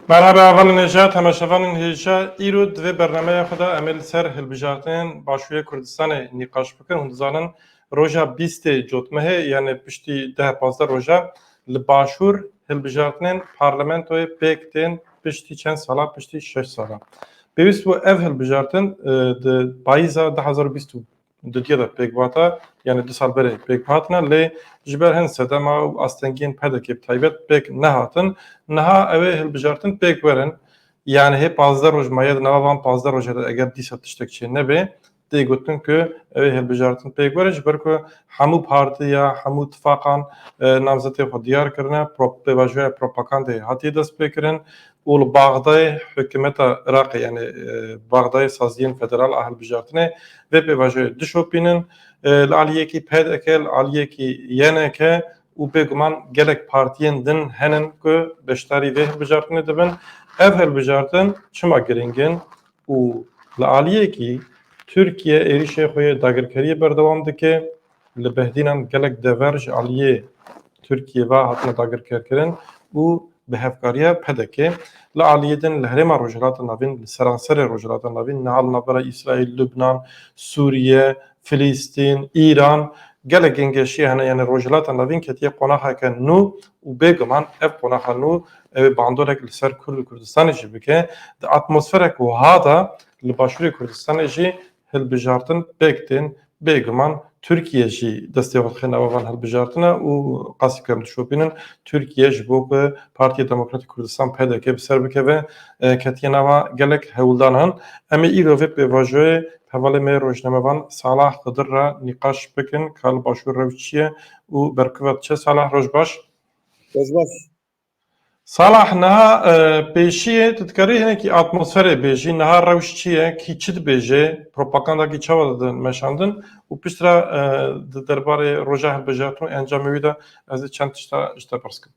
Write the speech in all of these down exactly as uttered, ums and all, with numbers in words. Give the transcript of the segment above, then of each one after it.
Merhaba hevalên hêja, temaşevanên hêja. Îro di vê bernameya xwe de em ê li ser hilbijartinên Başûrê Kurdistanê nîqaş bikin. Hûn dizanin roja bîstê Cotmehê, yani piştî deh pazdeh roja li Başûr hilbijartinên parlamentoyê pêk tên piştî çend sala, piştî şeş sala. Pêwîst bû ev hilbijartin, e, di payîza du hezar û bîst û dudiya de pêk bihata, yani du sal berê pêk bihatine, lê ji ber hin sedema û astengiyên P D K bi taybet pêk nehatin. Niha ew ê hilbijartin pêk werin. Yani hê pazdeh roj maye, di nava van pazdeh rojê de eger dîsa tiştek çê nebe, tê gotin ku ew ê hilbijartin pêk werin, ji ber ku hemû partiya, hemû tifaqan, e, namzetê xwe diyar kirine, pro-, pêvajoya propagandê hatiye destpêkirin û li Baxdayê hikûmeta Iraqê, yani, e, Baxdayê saziyên federal a hilbijartinê vê pêvajoyê dişopînin. E, li aliyekî P D K, li aliyekî Y N K û bêguman gelek partiyên din henin ku beşdarî vê hilbijartinê dibin. Ev hilbijartin çima giring in? Û li aliyekî Tirkiye êrîşê xwe yê dagirkeriyê berdewam dike. Li Behdînan gelek dever ji aliyê Tirkiye ve hatine dagirkerkirin û bi hevkariya P D K. Li aliyê din li herêma Rojhilata Navîn, li seranserê Rojhilata Navîn, niha li navbera Îsraîl, Lubnan, Sûriye, Filîstîn, Îran, gelek gengeşiye hene, yani Rojhilata Navîn ketiye qonaxeke nû û bêguman ev qonaxa nû ew ê bandorek li ser Kurd û Kurdistanê jî bike. Di atmosferek wiha de li Başûrê Kurdistanê jî hilbijartin pêk tên. Bêguman Tirkiye jî destê xwe dixe nava van hilbijartine û qasî ku em dişopînin, Tirkiye ji bo ku Partiya Demokratîk Kurdistan, P D K, bi ser bikeve, e, ketiye nava gelek hewldanan. Em ê îro vê pêvajoyê hevalê me rojnamevan Salah Xidir re nîqaş bikin ka li Başûr rewş çi ye û ber ku ve diçe. Salah, roj baş. Roj baş. Salah, niha, e, pêşiyê tu dikarî hinekî atmosferê bêjî, niha rewş çi ye, kî çi dibêje, propagandakî çawa didin meşandin û piştre, e, di derbarê roja hilbijartin û encamê wî de ez ê çend tişta ji te pirs kim.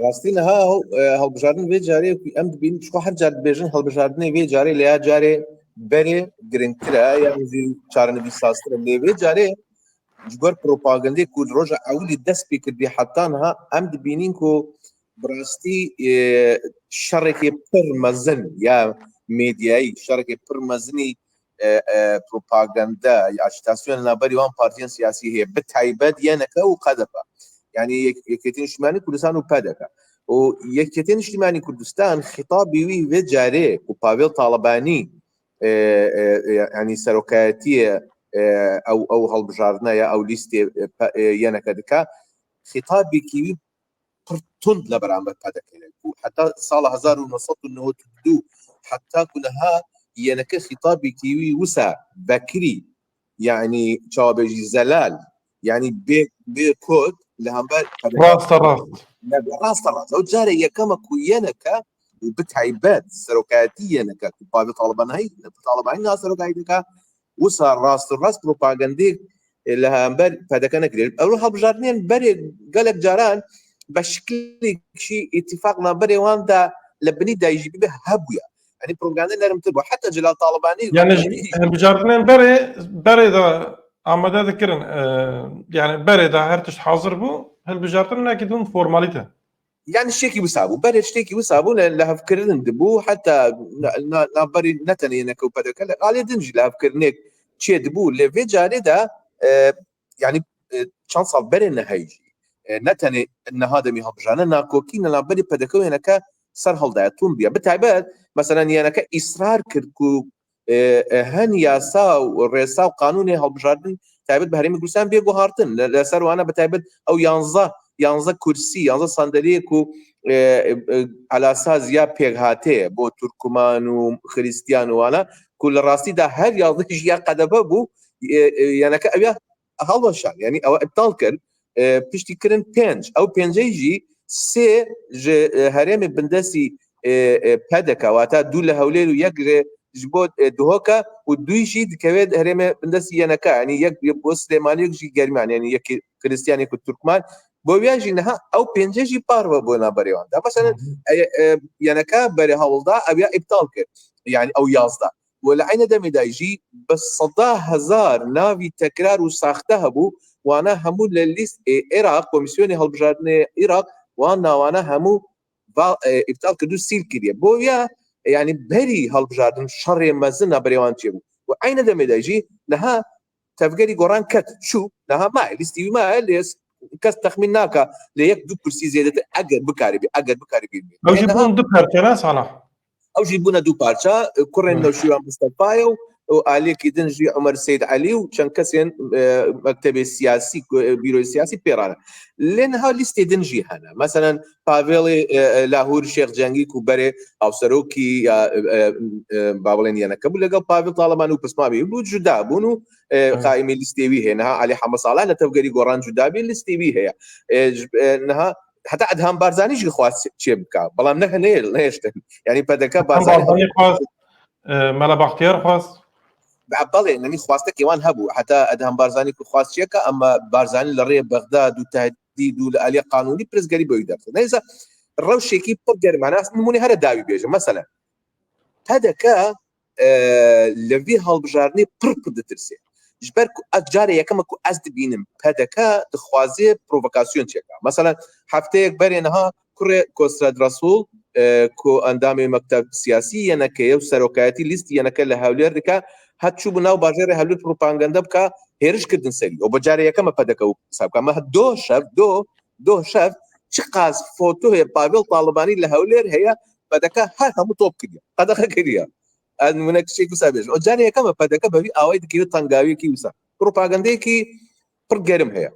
Rastî niha hew-, e, hilbijartin vê carê ku em dibînin, çiqo her car dibêjin hilbijartinê vê carê, lê ya carê berê giringtir e, yan jî çarenivîsaztir e. Lê vê carê ji gor propagandê ku di roja ewilî dest pê kiribî heta niha em dibînin ku bi rastî, e, şerekê pir mezin ya medyayî, şerekê pir mezinî, e, e, propaganda, ajîtasyon li navberî wan partiyên siyasî heye, bi taybet Y N K û K D P. Yani Yek-, Yekîtî Niştimanî Kurdistan û P D K. Û Yekîtî Niştimanî Kurdistan xîtabî wî vê carê ku Pavel Talibanî, e, e, e, yani serokayetiyê, e, ew, ew hilbijartine ya ew lîstê, e, pe-, e, Y N K dike, xîtabekî wî pir tund li beramber P D K heye ku heta sala hezar û neh sed û newed û du heta ku niha Y N K xîtabekî wî wisa vekirî, yani çawa bêjî, zelal, yani bê, bê kod li hember P D K. Rasta rast. Ne, rasta rast. Ew carê yekem e ku Y N K û bi taybet serokayetî Y N K ku Pavel Talibanî, Talibanî niha serokayetî dike, wisa rast û rast propagandê, e, li hember P D K nekiriye. Ew hilbijartinên berê gelek caran bi şiklekî îtîfaq navberê wan de li binî de jî bibe hebûye. Yani propaganda nermtir bû. Heta Celal Talibanî Yani ji hilbijartinên berê, berê de amade dikirin, e, yani berê de her tişt hazir bû, hilbijartin hinekî din formalîte. Yani tiştekî wisa bû. Berê tiştekî wisa bû, li, lihevkirin dibû. Heta na-, na-, navberî ne tenê Y N K û P D K, li alê din jî lihevkirinek çê dibû. Lê vê carê de, e, yani, e, çend sal berê nehey jî, e, ne tenê niha demî hilbijane, nakokî li navberî P D K û Y N K ser hildaye, tund bûye. Bi taybet, mesela Y N K îsrar kir ku e, e, hin yasa û rêsa û qanûnê hilbijartin taybet bi Herêmê Kurdistanê bê guhartin. Li, li ser wana bi taybet ew yanzdeh, yanzdeh kursî, yanzdeh sandeliyê ku, e, e, e, elasaz ya pêkhatê ye bo Turkman û Xiristiyan û wana, ku li rastî de her yanzdeh jî ya K D P bû, e, e, Y N K ew ya hilweşand, yanî ew iptal kir. E, piştî kirin pênc. Ew pêncê jî sê ji, e, herêmê bindestî, e, e, P D K, wata du li Hewlêr û yek ji, ji bo, e, Duhoka û duyî jî dikeve herêmê bindestî Y N K, yanî yek, yek bo Silêmaniyê, yek jî Germiyan, yanî yek Xiristiyan, yek Turkman. Bo wiya jî niha ew pêncê jî parve bû navberê wan. Da mesela, Hı hı. e, e, Y N K berê hewlda ew ya iptal kir. Yanî ew yazdeh. Û li eyne demê de jî bi seda hezar navî tekrar û saxte hebû, wana hemû li lîst-, ê, Iraq, Komîsyonê Hilbijartinê Iraq, wan nawana hemû ba, e, îptal kir û sîl kiriye. Bo ya, e, yanî berî hilbijardin şerê mezin a berê wan çêbû. Û eyne demê de jî niha tevgerî goran ket, çû, niha maye, lîstî wî maye, lê kes texmîn naka, lê yek du kursî zêdetir eger bikarî bî, eger bikarî bî. Ew jî bûn du parçe, ne Salah? Ew jî bûne du parça, kurên Newşîra Mistefayê û, û aliyekî din jî Omer Seyd Elî û çend kesên, e, mektebê siyasî, e, bîroyê siyasî pê re ne. Lê niha lîstê din jî hene. Meselen, Pavelê, e, e, Lahûr Şêx Cengî ku berê hawserokî ya, e, e, e, ba bڵێن Y N K bû, لەگەڵ پاڤێڵ تاڵەبانی و پسمامی بوو، جودا بوون و، e, Evet. qaîmê lîstê wî heye. Niha Elî Heme Salih li tevgerî goran cuda bî, lîstê wî heye. E, ji, e, niha heta Edham Barzanî jî xwest çê bika. Belam ne, ne, nehêştin. Yanî P D K Edham Barzanî Barzanî xwest, e, Mela Baxtiyar xwest. Be-, belê, yanî xwestekê wan hebû. Heta Edham Barzanî ku xwest çêka, ama Barzanî li rê Bexdad û tehdîd û li aliyê qanûnî pirsgerî bo wî derxist. Neyse, rewşekî pir germ. Yanî ez nimûnê here dawî bêjim. Meselen, P D K, e, li vî hilbijartinê pir pir ditirsê. Ji ber ku ez carê yekem e ku ez dibînim P D K dixwaze provokasyon çêka. Mesela hefteyek berê niha kurê Kosret Resul, e, ku endamê mekteb siyasî Y N K ye û serokayetî lîst Y N K li Hewlêr dike, hat çûbû nav bajêrê Hewlêr propaganda bika, hêriş kirdin serî. O bi carê yekem e P D K û hesab ka. Me do şev, do, do şev, çiqas fotoyê Pavel Talibani li Hewlêr heye, P D K her hemû top kiriye. Qedexe kiriye. Ez nimûnek çêk wisa bêjim. O carê yekem e P D K bi vî awayî dikeve tengaviyekî wisa. Propagandeyekî pir gerim heye.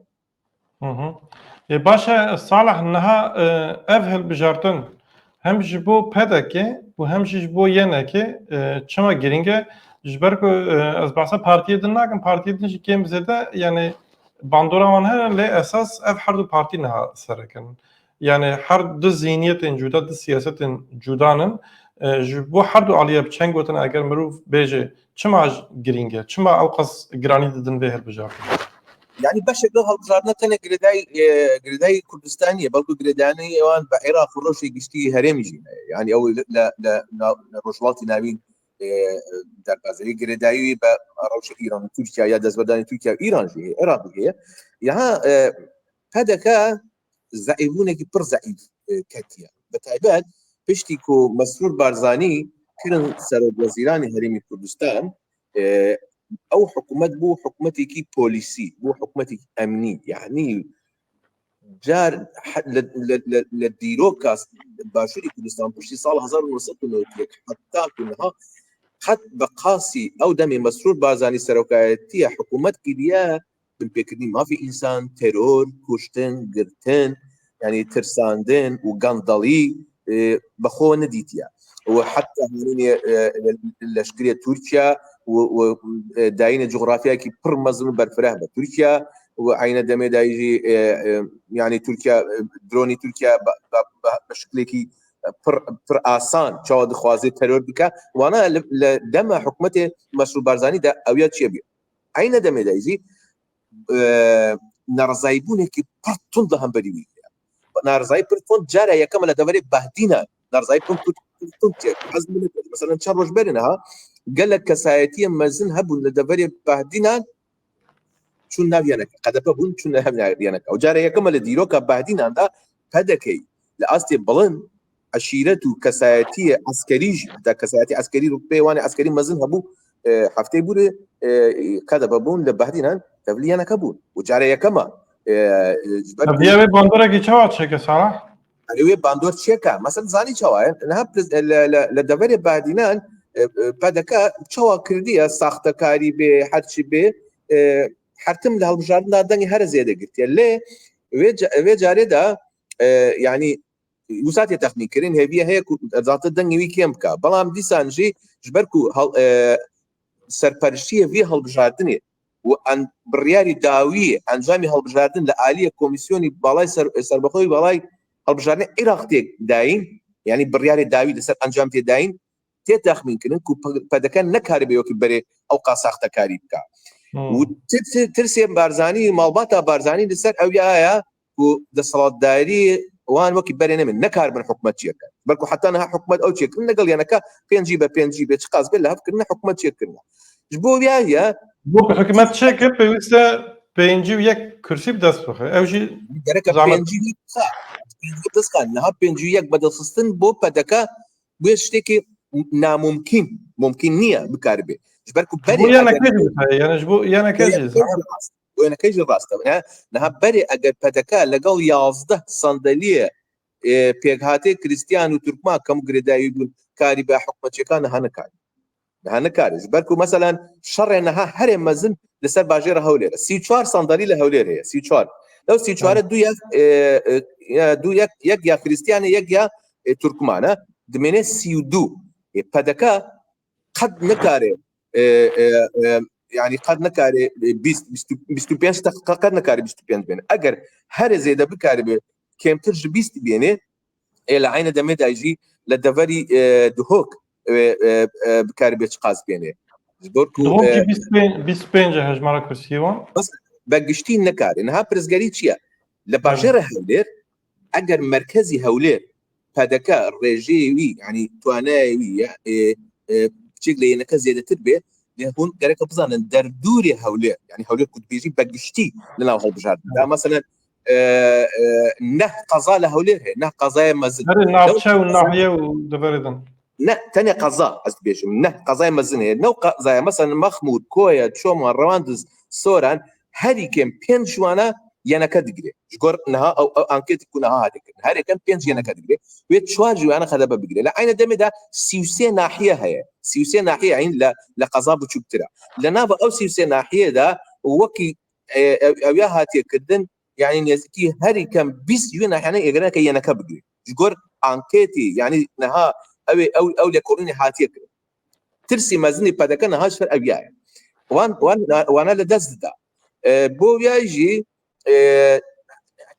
Hı hı. E, baş e, Salih, niha, e, ev hilbijartin hem ji bo P D K û hem jî ji bo Y N K, e, çima girîng e? Ji ber ku, e, ez behsa partiyê din nakim, partiyê din jî kêm zêde, yani bandora wan hene, lê esas ev her du partî niha serekin. Yani her du zihniyetên cuda, du siyasetên cuda nin. E, ji bo her du aliyê bi çend gotin eger mirov bêje, çima girîng e? Çima ew qas giranî didin vê hilbijartinê? Yani beşek ev hilbijartine tenê girêdayî, e, girêdayî Kurdistanî ye, belku girêdayî wan bi Iraq û rewşê giştî herêmî jî heye. Yani ew li, li, li, li Rojhilatî Navîn, e, derbas e. Girêdayî wî bi rewşê Îran û Tirkiye ya destberdanî Tirkiye û Îran jî heye, Iraq jî heye. Ya, e, P D K zeîfbûnekî pir zeîf, e, ketiye. Bi taybet piştî ku Mesrûr Barzanî kirin serokwezîranê Herêmî Kurdistan, e, ew hikûmet bû hikûmetekî polîsî, bû hikûmetekî emnî. Yanî car he-, li, li, li, li dîroka Başûrê Kurdistan piştî sal hezar û neh sed û newid û yek heta ku niha qet bi qasî ew demê Mesrûr Barzanî serokayetiya hikûmet kiriye, binpêkirinî mafê însan, teror, kuştin, girtin, yanî tirsandin û gandalî, e, bi xwe nedîtiye. Û heta hanînê, e, leşkerê Tirkiye û, û, e, dayînê cografyayekî pir mezin û berfireh bi Tirkiye û eyne demê de jî, e, e, yanî Tirkiye, e, dronî Tirkiye bi, bi, bi, bi şiklekî pir, pir asan çawa dixwaze teror bike. Wana li, li dema hikûmetê Mesrûr Barzanî de ew ya çêbû. Eyne demê de jî, e, nerizayîbûnekî pir tund li hemberî wî heye. Nerizayî pir tund cara yekem e li deverê Behdînan. Nerizayî pir tund, pir tund çêbû. Ez min, mesela çend roj berê niha gelek kesayetiyên mezin hebûn li deverê Behdînan çûn nav Y N K, K D P bûn, çûn nav Y N K. Û cara yekem e li dîroka Behdînan de P D K li astê bilind eşîret û kesayetiyê eskerî jî, heta kesayetî eskerî, rutbeyê wan ê eskerî mezin hebû, e, heftê bûrê, e, K D P bûn li Behdînan tevlî Y N K bûn. Û cara yekem e, e, ji ber Tevliya wê bandorekî çawa çêke, Sara? Erê wê bandor çêke. Mesela zanî çawa ye? Niha pres-, li, li, li deverê Behdînan, e, e, P D K çawa kirdiye, saxtekarî bê, her çi bê, e, her tim li hilbijartina dengê here zêde girtiye. Lê wê ca-, wê carê de, e, yanî wisa tê texmîn kirin, hêviye heye ku zaten dengê wî kêm bike. Belam dîsan jî ji ber ku hal-, e, serperiştiyê vî hilbijartinê û en-, biryarî dawî encamê hilbijartin li aliyê Komîsyonî Balay Ser-, Serbixwe yê Balay Hilbijartinê Iraq tê dayîn, yanî biryarê dawî li ser encam tê dayîn, tê texmîn kirin ku P-, P D K nekaribe wekî berê ew qas saxtekarî bike. Hmm. Û tir-, tir-, tirsê Barzanî, malbata Barzanî li ser ew ya ye ku desthilatdarî wan wekî berê nemîn, nekaribin hikûmet çêkin. Belku heta niha hikûmet ew çêkirin, legel Y N K pêncî be pêncî be, çiqas be li hev kirine, hikûmet çêkirine. Ji bo vî ye. Bo ku hikûmet çêke, pêwîst e pêncî û yek kursî bi dest bixe. Ew jî gerek e zahmet. Pêncî û yek bixe. Qizgan, niha pêncî û yek bedelxistin bo P D K bûye tiştekî namumkîn, mumkîn niye bikaribe. Ji ber ku berê Ji bo Y N K jî bikare, yani ji bo Y N K jî. Bo Y N K jî rast e. Niha, niha berê eger P D K legal yazdeh sandaliyê e, pêkhatê Kristiyan û Turkman kemû girêdayî bûn, karî be hikûmetçêkan niha nikare. Niha nikare. Ji ber ku meselan şerê niha herê mezin li ser bajêra Hewlêr e. Sî û çar sandalî li Hewlêr heye. Sî û çar. Lew sî û çar e du yek, e, e, ya du yek, yek ya Kristiyan e, yek ya, e, Turkman e. Dimêne sî û du. E, P D K qet nikare, e, e, e, yani qet nikare, e, bîst, bîst, bîst û pênc deqîqa qet nikare bîst û pênc bêne. Eger herê zêde bikaribe kêmtir ji bîst bêne, ê li eyne demê de jî li deverî, e, Duhok, e, e, e, bikaribe çiqas bêne. Ji bo ku, Duhok e, jî bîst û pênc, bîst û pênc e hejmara kursiyê wan. Bes, be giştî nikare. Niha pirsgerî çi ye? Li bajêra Hewlêr, eger merkezî Hewlêr P D K rêjeyê wî, yani tuanayê wî ya, e, e, piçek lê Y N K zêdetir bê, lê hûn gereke bizanin derdûrê Hewlêr, yani Hewlêr ku dibêjî be giştî li nav hilbijardin de. Meselen, e, e, neh qeza li Hewlêr heye, neh qezaya mezin. Herê navçe û nahiye û deverê din. Ne, tenê qeza, ez dibêjim, neh qezaya mezin heye. New qezaya, mesela Mexmûr, Koya, Çoman, Rewandiz, Soran, herî kêm pênc ji wana Y N K digire. Ji gor niha ew, ew anketê ku niha hate kirin. Herî kêm pênc Y N K digire. Wê çar ji wana H D P bigire. Li eyne demê de sî û sê nahiye heye. Sî û sê nahiye, yani li, li qeza biçûktir e. Li nava ew sî û sê nahiyê de wekî, e, ew, ew ya hatiye kirdin, yani nêzîkî herî kêm bîst ji wê nahiyane êgereke Y N K bigire. Ji gor anketê, yani niha ew ê, ew, ew lêkolînê hatiye kirin. Tirsî mezinî P D K niha ji ser ew ya ye. Wan, wan, wana li dest dida. E, bo ya jî, e,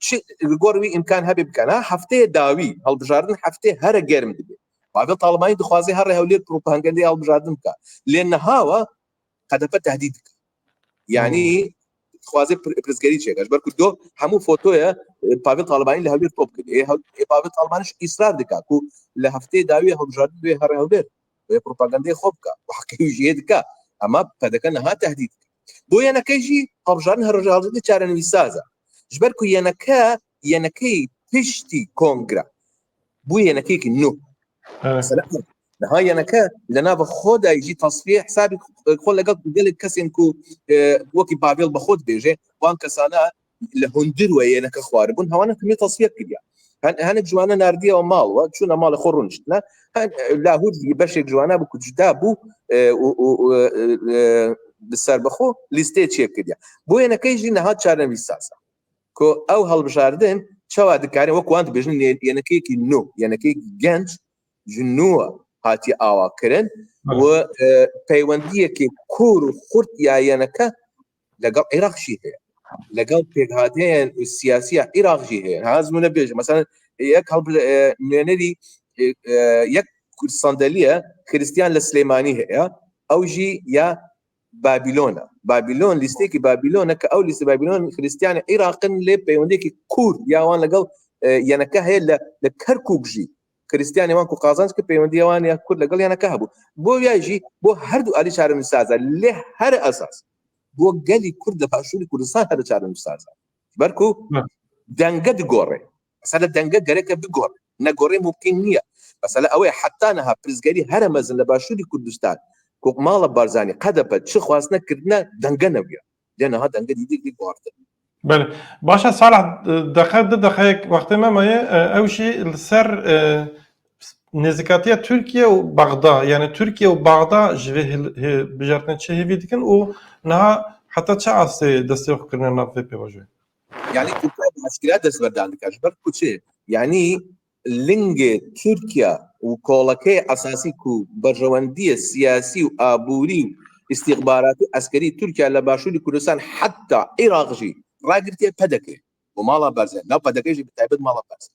çi li gor wî îmkan hebe bike. Ha, hefteyê dawî, hilbijardin hefteyê here germ dibe. Pavel Talibanî dixwaze here Hewlêr propagandeyê hilbijardin bike. Lê niha wa H D P tehdît dike. Yani dixwaze pir-, pirsgerî çêke. Ji ber ku do hemû fotoya, e, Pavel Talibanî li Hewlêr top kiriye. Ê, Hew-, ê, Pavel Talibanî jî îsrar dike ku li hefteyê dawî hilbijardin wê here Hewlêr. Wê propagandeyê xwe bike. Û heqê wî jî yê dike. Ema P D K niha tehdît dike. Bo Y N K jî hilbijartin hilbijartinê çarenivîsaz e. Ji ber ku Y N K, Y N K piştî kongre bû Y N K'yekî nû. Mesela, niha Y N K li nava xwe de jî tasfiyê hesabî xwe legel gelek kesên ku, e, wekî Pavel bi xwe dibêje, wan kesana li hundir we Y N K xwaribûn, hewana hikûmetê tasfiye kiriye. Hen-, hinek ji wana nardiye we mal we, çûne malê xwe rûniştine. Hen, e, lahûr jî beşek ji wana bû ku cuda bû, e, û, û, û, e, e, bi serbixwe lîsteyê çêkiriye. Bo Y N K jî niha çarenivîsaz e. Ku ew hilbijardin çawa dikarin, wek wan dibêjin, Y-, Y N K'yekî nû, Y N K'yekî genc, ji nû hatiye awa kirin û, e, peywendiyekî kûr û xurt ya Y N K legel Iraq jî heye. Legel pêkhateyên siyasî ya Iraq jî heye. Ha, ez hûn bêjim. Mesela, yek hilbi-, e, nûnerî, e, e, yek sandalî ye, Xristiyan li Silêmanî heye. Ew jî ya Babilon e. Babilon, lîstekî Babilon e, ke ew lîste Babilon Xristiyanê Iraq in, lê peywendiyekî kûr ya wan legel, e, Y N K heye. Li, li Kerkûk jî Xristiyanê wan ku qazanc kir, peywendiya wan ya kûr legel Y N K hebû. Bo ya jî, bo her du alî çarenivîsaz e. Lê her esas bo gelî Kurd li Başûrê Kurdistan here çarenivîsaz e. Ji ber ku denge digore. Mesela denge gereke bigore. Negorê mumkîn niye. Mesela ew ê heta niha pirsgerî here mezin li Başûrê Kurdistan ku mala Barzanî, H D P çi xwestine kirine, denge nebûye. Lê niha denge dî dî guhartin. Belê. Baş e Salah, deqe, du deqeyek wextê me maye, e, ew jî li ser, e, nêzîkatiya Tirkiye û Bexda, yani Tirkiye û Bexda ji vê hil-, hê-, bijartinê çi hêvî dikin û niha heta çi astê destê xwe kirine nav vê pêvajoyê? Yani Tirkiye bi eşkere destberdan dike. Ji ber ku çi? Yani lingê Tirkiye û kolekeyê esasî ku berjewendiyê siyasî û aborî û îstîxbaratî û eskerî Tirkiye li Başûrê Kurdistan heta Iraq jî ragirtiye P D K û mala Barzanî. Nav P D K jî bi taybet mala Barzanî.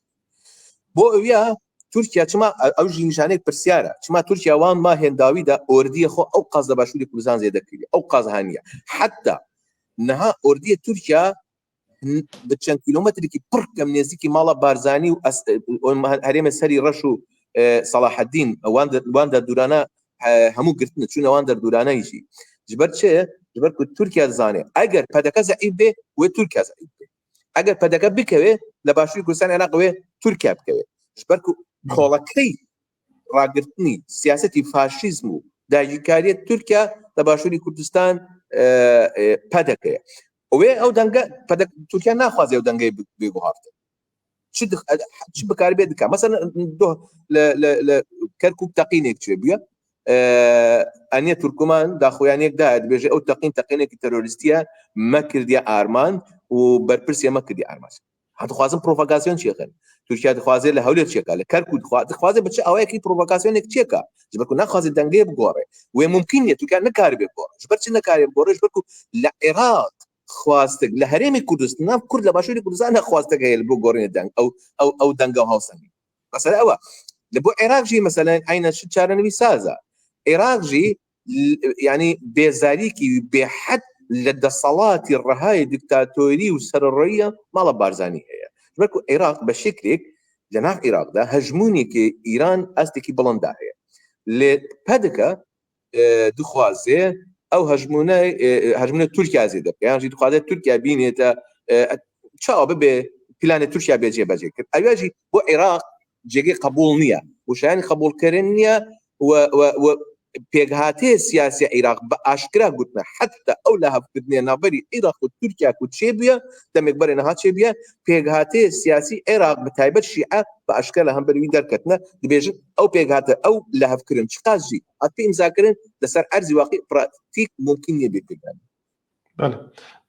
Bo ew ya Tirkiye çima, ew jî nîşanek pirsyar e. Çima Tirkiye wan mahên dawî de ordiyê xwe ew qas li Başûrê Kurdistan zêde kiriye? Ew qas haniye. Heta niha ordiyê Tirkiye bi çend kîlometrekî pir kem nêzîkî mala Barzanî û es-, û herêmê serî reş û, e, Selahaddîn, wan de, wan de dûrana, e, hemû girtine, çûne wan der dûrana jî. Ji ber çi? Ji ber ku Tirkiye dizane, eger P D K zeîf bê, wê Tirkiye zeîf bê. Eger P D K bikeve, li başûrê Kurdistan Iraq wê Tirkiye bikeve. Ji ber ku kolekey ragirtinî siyasetî faşîzm û dagîrkariya Tirkiye li başûrê Kurdistan, e, e, P D K ye. Û wê ew denge, P D K, Tirkiye naxwaze ew dengeyê bi-, bê guhartin. Çi dix-, çi bikaribê dike. Mesela, doh li, li, li Kerkûk teqînek çêbûye. E, eniye Turkuman daxuyaniyek daye, dibêje ew teqîn teqînekî terorîstî ye, me kirdiye arman û berpirsê me kirdiye armanc. Ha, dixwazin provokasyon çêkin. Tirkiye dixwaze li Hewlêr çêka, li Kerkûk dixwa-, dixwaze bi çi awayekî provokasyonek çêka. Ji ber ku naxwaze dengê bigore. Wê mumkîn ye, Tirkiye nikaribe bigore. Ji ber çi nikaribe bigore? Ji ber ku li Iraq xwastek, li herêmê Kurdistan, nav Kurd li başûrê Kurdistan ne xwastek heye li bo gorînê deng. Ew, ew, ew denga hawsengî. Mesela ew e. Li bo Iraq jî mesela eyne çi çarenivî saz e. Iraq jî l-, yanî bêzarîkî bêhed li deselatî rihayê diktatorî û sererêya mala Barzanî heye. Ji ber ku Iraq bi şeklêk li nav Iraq de hejmûnekê Îran astekî bilind de heye. Lê P D K, e, dixwaze ew hejmûne, e, hejmûne Tirkiye zêde bike. Yan jî dixwaze Tirkiye bînête, e, çawa bibe planê Tirkiye bê cêbecê kir. Ew ya jî bo Iraq cêgê qebûl niye. Û şayanî qebûlkirin niye we, we, we pêkhatê siyasî Iraq bi aşkira gotine, heta ew lihevkirinê navberî Iraq û Tirkiye ku çêbûye, demek berê niha çêbûye, pêkhatê siyasî Iraq bi taybet Şîe bi aşkira li hemberî wî derketine, dibêjin ew pêkhate, ew lihevkirin çiqas jî hatibî îmzakirin, li ser erzî waqî pratîk mumkîn niye bê kirin. Belê.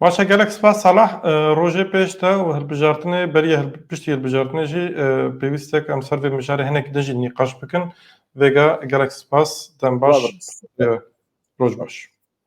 Baş e, gelek spas Salah. E, rojê pêş de û hilbijartinê, berî hilb-, piştî hilbijartinê jî, e, pêwîst e ku em ser vê mijarê hinek din jî nîqaş bikin. Vêga gelek spas, dem baş, Bravo. E, roj baş.